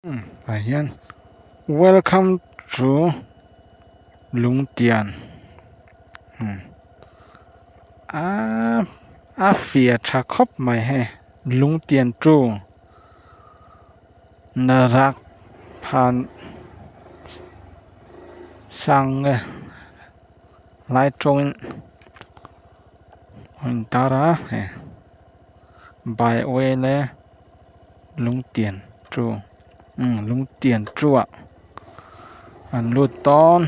Tah hian welcome to lungtian ahh a fiah tha khawp mai hei lungtian to narak phan sang nge lai tawngin a intar a hei by way le. Lungtian chu umm lungtian chu ah an lut dawn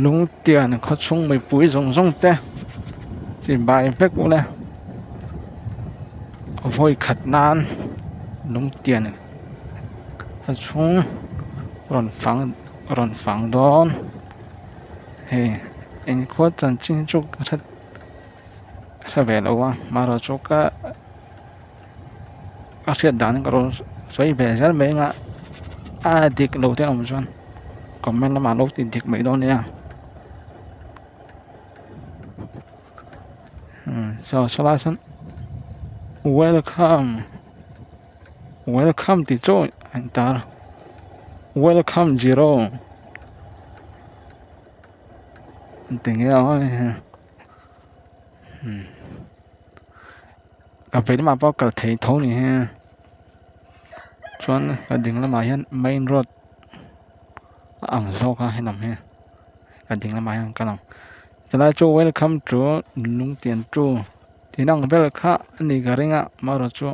lungtian khaw chhung mipui zawng zawng te chibai vek ula vawi khat nan lungtian khaw chhung rawn fang rawn fang dawn hei engkhua chanchin chu ka hre. Hre ve lo a hmarawh chu ka a hriat dan ka rawn sawi ve zel mai anga a dik lo te awm chuan comment lamah lo ti dik mai dawn nia saw sawlai sawn welcome welcome tih chu a intar a welcome zero. Tinge a ka vei lamah pawh kal thei tho ni hi chuan ka ding lamah hian main road a ang zawk a helam hi ka ding lamah hian kal ang tilai chu welcome to lungtian to tih ang vel kha a nih ka ring a amaherawh chu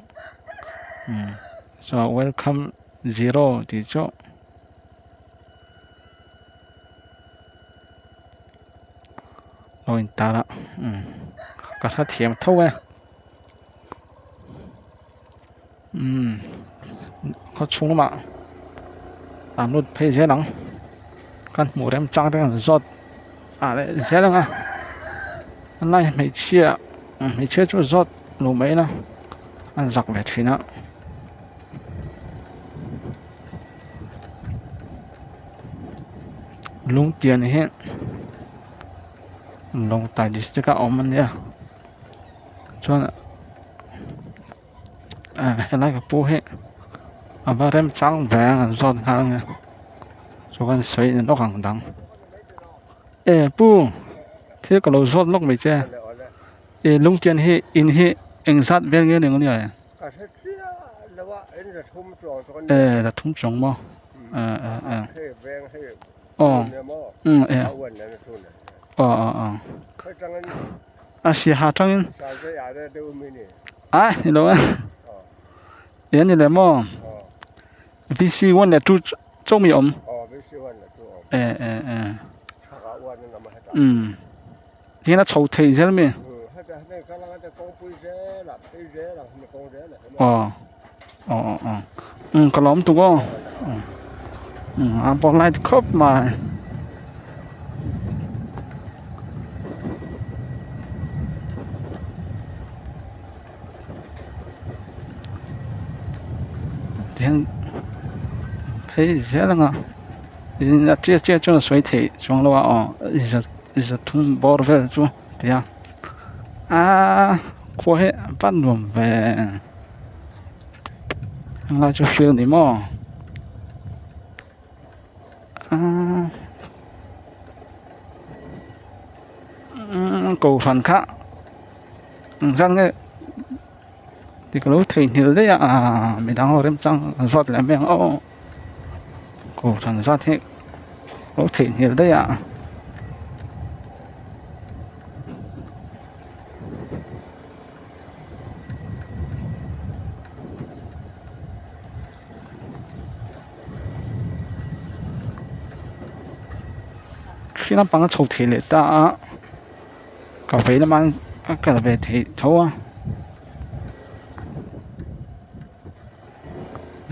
saw welcome zero tih chu. Lo intar a umm ka hrethiam tho e umm khaw chhung lamah an lut phei zel ang kan hmuh rem chang te kan zawt ah leh zel ang a helai hmeichhia hmeichhia chu zawt lo mai ila an zak ve thin a. Lungtian hi Lawngtlai district a awm a nia chuan ah helai ka pu hi a va remchang ve ang an zawt nghal ang e chuan sawi lawk ang dang e pu thil ka lo zawt lawk mai che e lungtian hi in hi engzat vel nge ni ang nia. E la thum chuang maw e e e aw umm e aw aw aw a siaha tangin a ni lo e e ni le maw vc one leh two chauh mi awm e e e umm. Tin a chho thei zel mi. Aw aw aw aw umm ka lawm tuk aw umm a pawh light khawp mai. Tihian phei zel anga tin a chiah chiah chuan a sawi theih chuang lo a aw zathum bawr vel chu tia aaa khua hi a va nuam ve helai chu field ni maw aaa kohhran kha engzat nge tih ka lo theihnghilh daih a aaa midang ho remchang an zawt leh mai ang aw kohhran zat hi ka lo theihnghilh daih a. Khi lampang a chho thei leh ta a ka vei lamah a kal ve theih tho a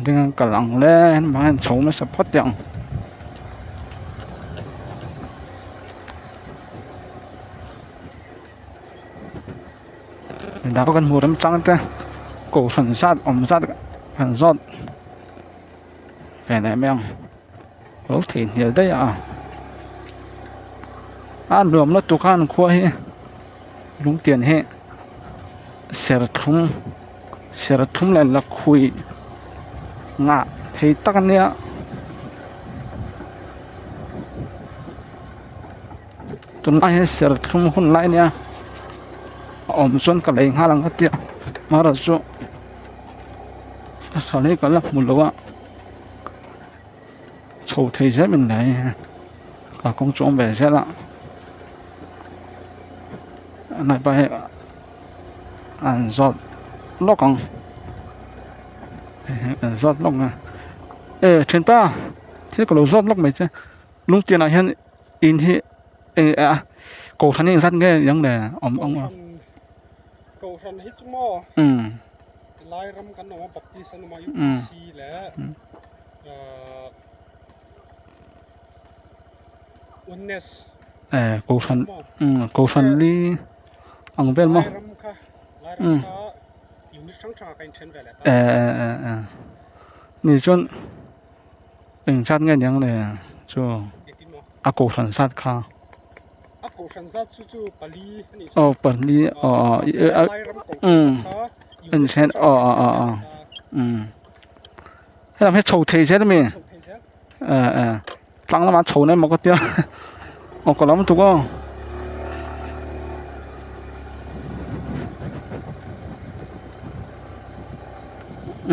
ding an kal ang le hemi hian chho nasa phawt teh ang. Midang kan hmu remchang te kohhran zat awm zat kan zawt ve leh mai ang lo theihnghilh daih a a nuam lutuk a an khua hi lungtian hi serthlum serthlum leh lakhuih. Ngah thei tak a nia. Tunlai hian serthlum hun lai a nia a awm chuan ka lei nghal ang ka tia amaherawh chu a tha hi ka la hmu lo a chho thei zel min lei a kawng chu a awm ve zel a helai pawh hi an zawt lawk ang an zawt lawk ang e thianpa thil ka lo zawt lawk mai che lungtianah hian in hi eng a kohhran hi engzat nge ang le awm ang a kohhran hi chu maw umm lai ram kan awm a baptist an awm a upc leh ahh oneness e kohhran umm kohhran li ang vel maw lai ram kha lai ram kha unit hrang hrang ah ka inthen ve leh ta e e e e ni chuan Engzat nge niang le chu a kohhran zat kha a kohhran zat chu chu pali a nih aw pali aw aw umm en then aw aw aw aw umm helam hi chho thei zel ami eh eh tlang lamah chho na emaw ka tia aw ka lam tuk aw.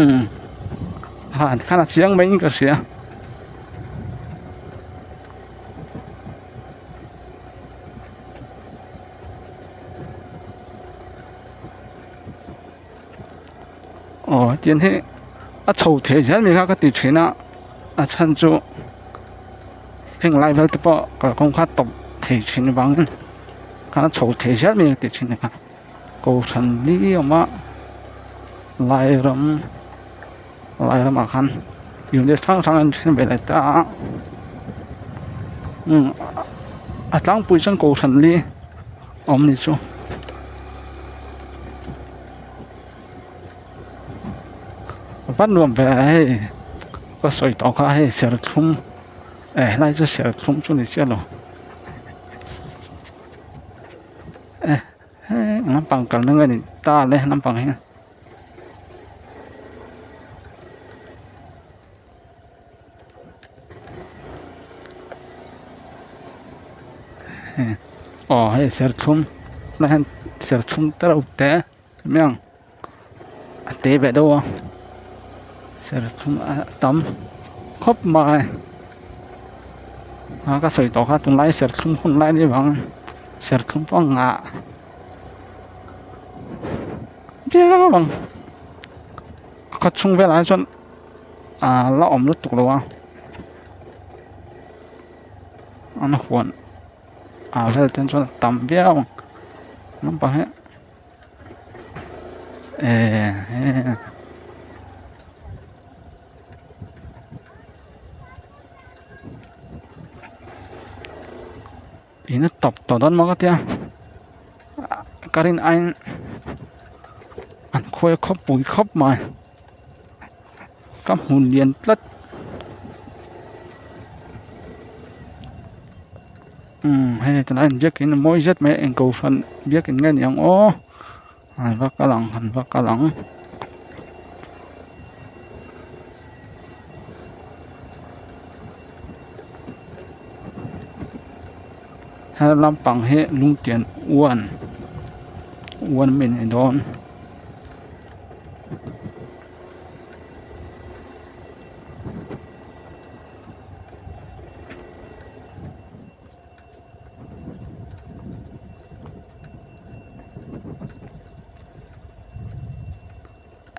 Umm ha tikhan a chiang maiin ka hria aw tian hi a chho thei zel mai kha ka ti thin a a chhan chu heng lai vel te pawh kalkawng kha tawp thei thin vangin khan a chho thei zel mai ka ti thin a. Kohhran ni awm a Lairam Lairamah khan unit hrang hrang an then ve leh ta a umm a tlangpui chuan kohhran li awm ni chu a va nuam ve hei ka sawi tawh kha hei serthlum eh helai chu serthlum chu ni chiah lo. Eh heng lampang kalna nge ni ta le lampang hi aw hei serthlum tunah hian serthlum te reuh te miang a te ve deuh a serthlum a tam khawp mai a ka sawi tawh kha tunlai serthlum hun lai anih avangin serthlum pawh a ngah viau ang a khaw chhung velah hi chuan ah la awm lutuk lo a an huan ah vel te chuan a tam viau ang naupang hi. Eh in a tawp tawh dawn maw ka tia ka rin aiin an khuai khawp pui khawp mai ka hmu lian tlat. Umm hei tunah hian biakin a mawi zet mai a eng kohhran biakin nge ni ang aw an va kal ang an va kal ang. He lampang hi lungtian uan uan ami a ni dawn.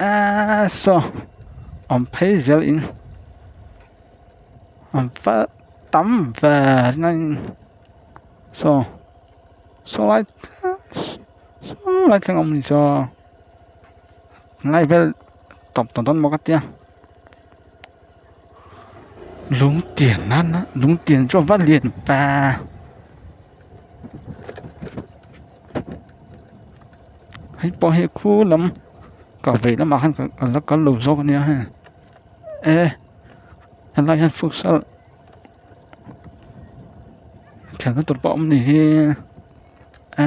Aaa saw awm phei zel in an va tam ve ringawt in saw saw lai saw lai thleng a awm a ni saw lai vel tawp tawh dawn maw ka tia. Lung tian nana lung tian chu a va lian ta hei pawh hi khu lam ka vei lamah khan ka la kal lo zawk ania hei e helai hian futsal khelhna tur pawh a awm a ni hi a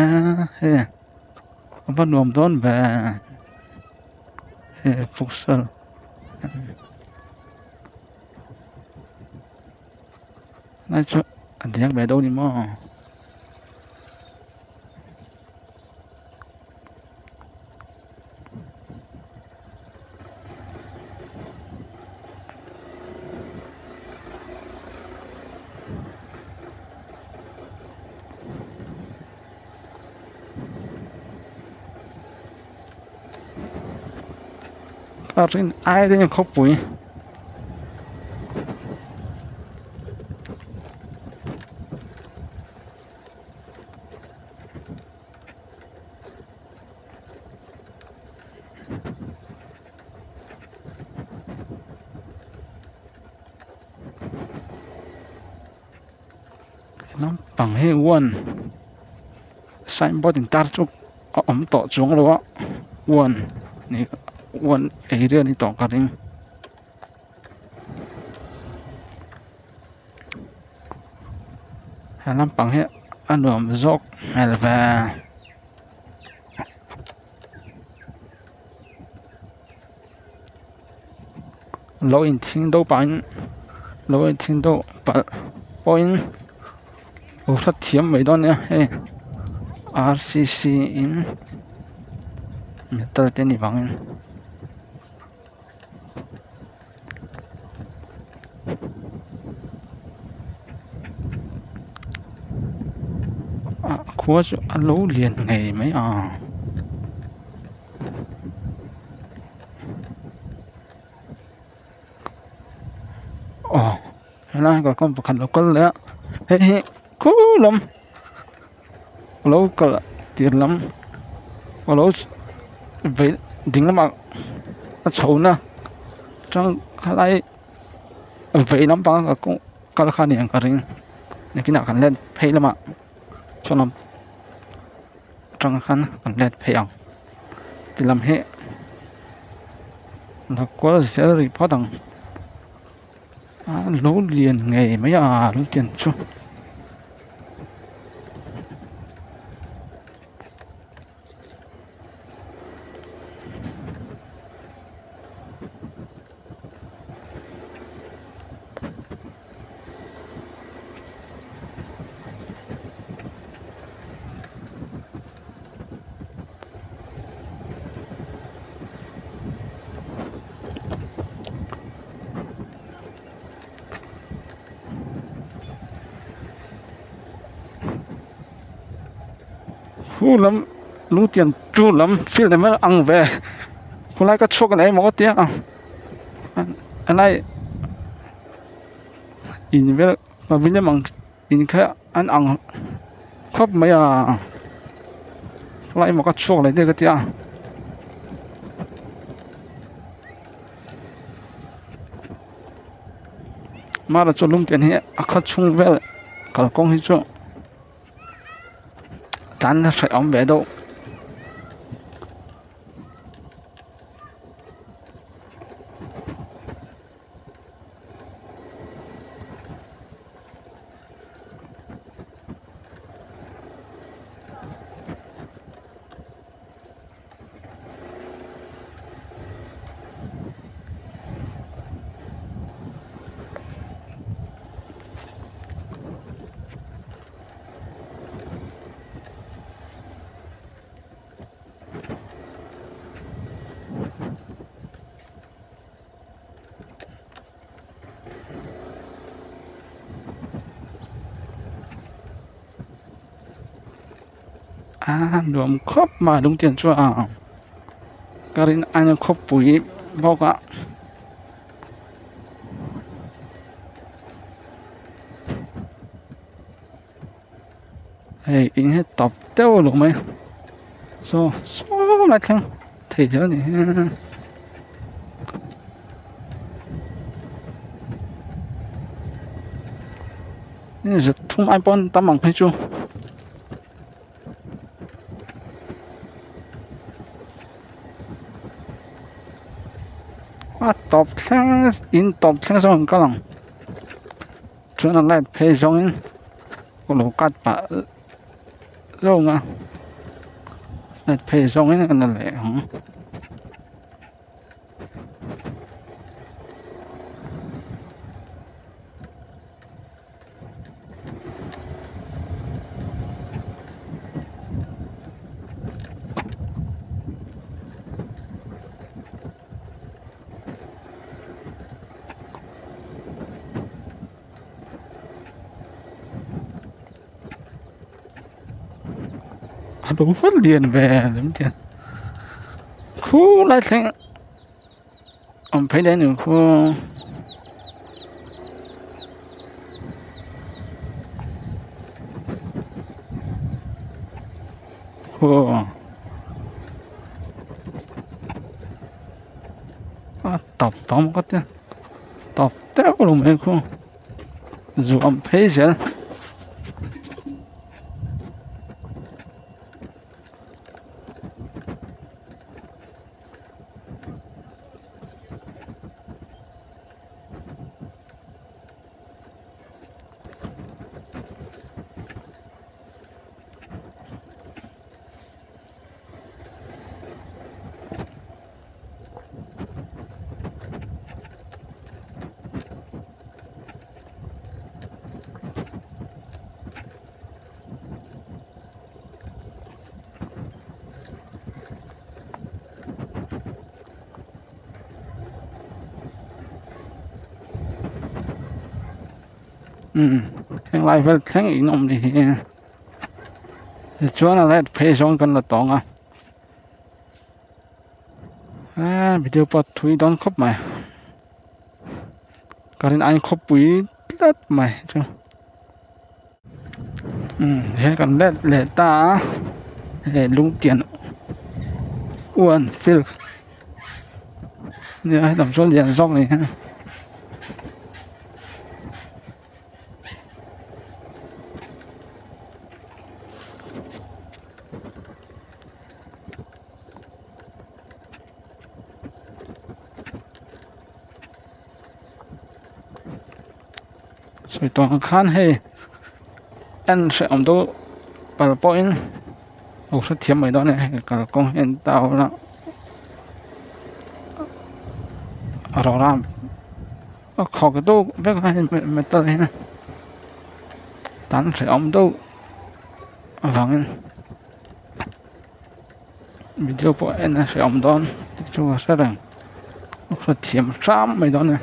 hei a va nuam dawn ve he futsal. Lai chu a diak ve dawn ni maw. A rin ai deuhin khawpui. Naupang hi one signboard intar chu a awm tawh chuang lo a one nih one area ni tawh ka ring. He lampang hi a nuam zawk hmel ve. Lo inthing deuh pahin lo inthing deuh palh pawhin lo hrat thiam mai dawn nia hei r c c in metal te ni vangin. Ah khua chu a lo lian ngei mai a. Aw helai kalkawng pakhat lo kal leh a hei hi khu lam lo kal tir lam alo vei ding lamah a chho na tang khalai vei lampang a kalkawng kal kha a ni ang ka ring nakinah kan let phei lamah saw lam atang khan kan let phei ang ti lam hi la kual zel rih phawt ang a lo lian ngei mai a lo lian chu. Khu lam lungtian chu lam field emaw ang ve khulai ka chhuak leh emaw ka tia a helai in vel pavilion ang in kha an ang khawp mai a khulai emaw ka chhuak leh daih ka tia. Mara chu lungtian hi a khaw chhung vel kalkawng hi chu tlan na hrehawm ve deuh. A nuam khawp mai lungtian chu a ka rin aina khawpui bawk a. Hei in hi tawp deuh lo mai saw saw lai thleng thei zel a ni hi zet thum ai pawn tam ang phei chu. A tawp thleng in tawp thleng zawng an kal ang chuan a light phei zawngin ka lo cut pah zawng a light phei zawngin ka la leh ang. A lo va lian ve lem chian khulai thleng awm phei leh a ni khu aw a tawp tawm ka tia tawp teuh lo mai khu zu awm phei zel. Umm henglai vel thleng in awm ni hi tichuan a light phei zawng kan la tawng a eee video pawh thui dawn khawp mai ka rin aiin khawpui tlat mai chu umm he kan let leh ta a hei lungtian uan field nia helam sawn lian zawk a ni a. Sawi tawh ang khan hei en hrehawm deuh pal pawhin lo hrethiam mai dawn a ni hei kalkawng hi an tau a a rawra a khawk deuh vek a hei metal hi tan hrehawm deuh avangin video pawh en a hrehawm dawn tih chu ka hre reng a hrethiam hram mai dawn a ni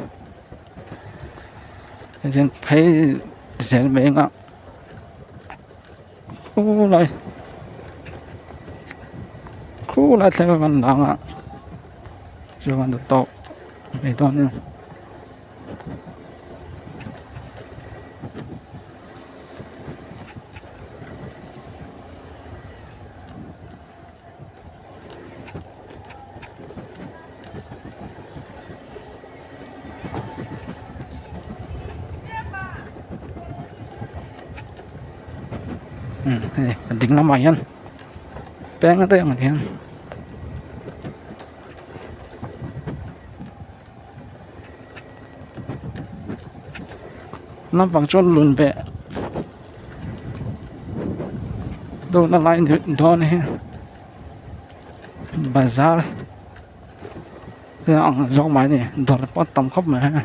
hei phei zel mai anga khulai khulai thleng a kan lang a chuan a tawp mai dawn a ni. Hei a ding lamah hian peng daih ang hian naupang chuan lun beh dawrna lai dawn hi bazar ang zawk mai a ni dawr pawh a tam khawp mai a.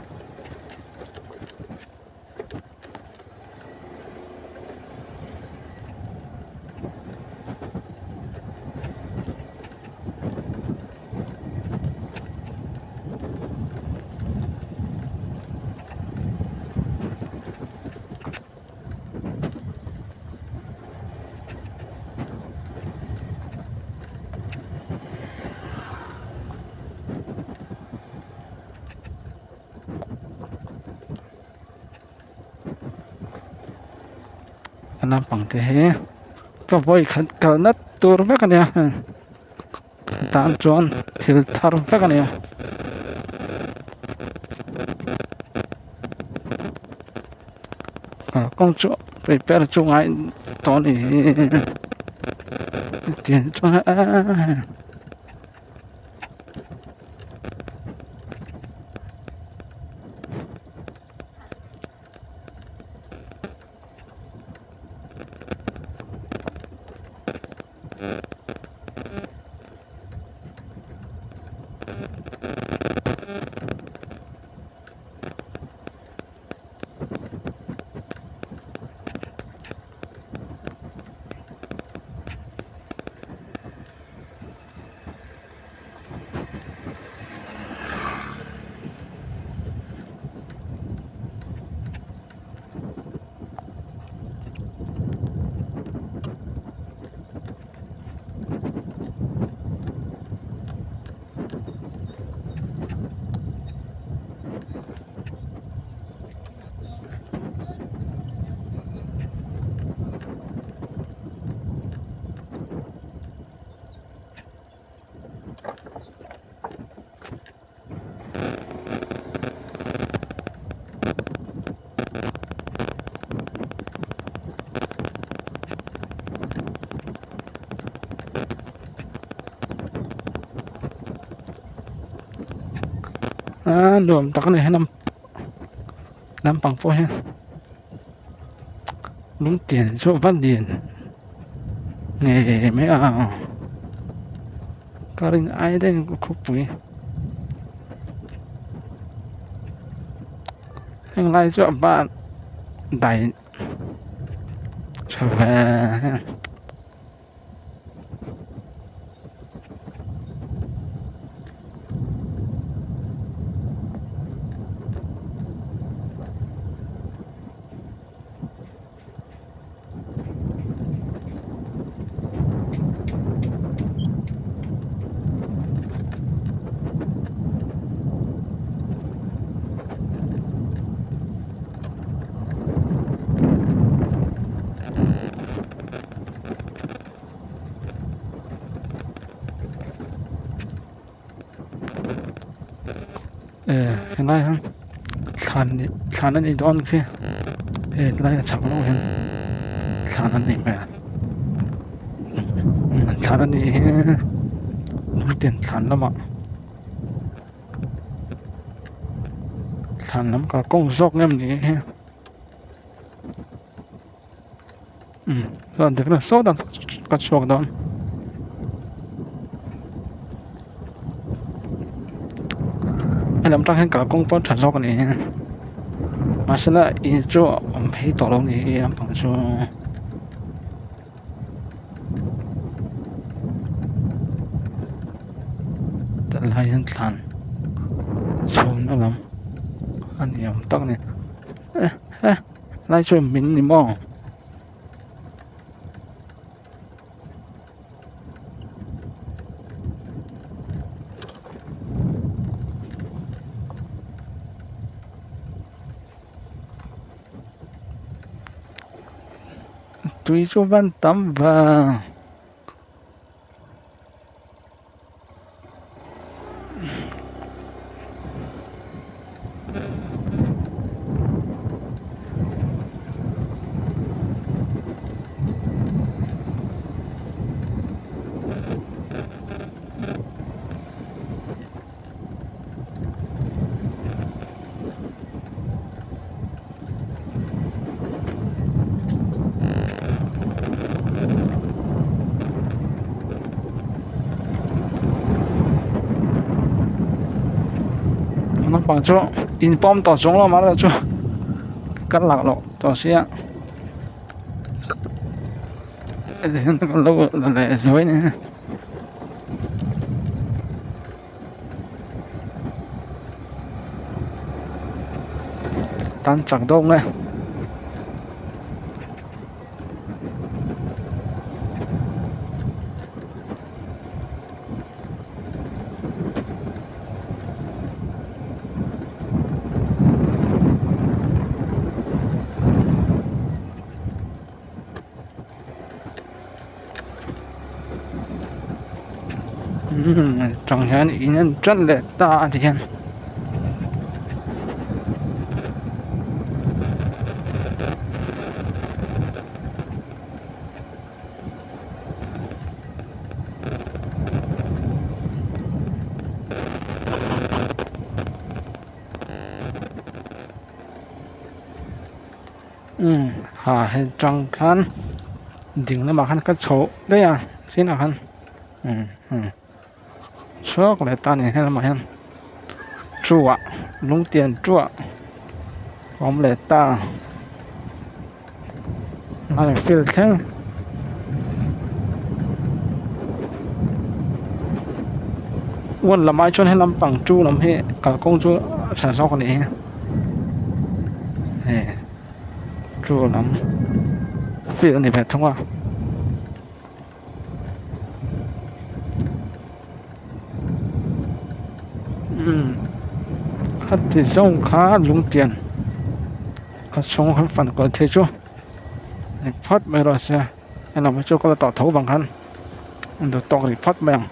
Naupang te hi ka vawi khat kalna tur vek a nia tan chuan thil thar vek a nia. Kalkawng chu prepare chu ngai tawh a ni tiang chuan eee. Nuam tak a ni helam lampang pawh hian lungtian chu a va lian ngei mai a ka rin ai daih khawpui heng lai chu a ban dai tha ve. Helai hi thlan thlan a nih dawn khi hei helai a chhak lamah hian thlan a nih hmel thlan a nih hi lungtian thlan lamah thlan lam kalkawng zawk nge maw ni hi. Umm chuan tikhian sawtah ka chhuak dawn helam tang hian kalkawng pawh tha zawk a ni a mahsela in chu a awm phei tawh lo a ni he lampang chu. Helai hian thlan chhunna lam a ni awm tak a ni eh eh. Lai chuan min ni maw? Tui chu van tam vang. Naupang chu in pawm tawh chung lo mahla chu kan lak loh tawh sia lo la leh zuai ni. Tan chak deuh nge. Tang hian in an tan leh ta a ti hian. Umm ha hei tang khan ding lamah khan ka chho daih a chinah khan umm umm chhuak leh ta a ni helamah hian thu ah lungtian thu ah a awm leh ta a field thleng. Uan lam ai chuan helam pang chu lam hi kalkawng chu a tha zawk a ni hi hei chu lam field a ni ve thung a. Umm khati zawng kha lungtian a chhung han fan kual thei chu ni phawt mai rawh se. Helam hi chu ka la tawh tho vang khan an duh tawk rih phawt mai ang.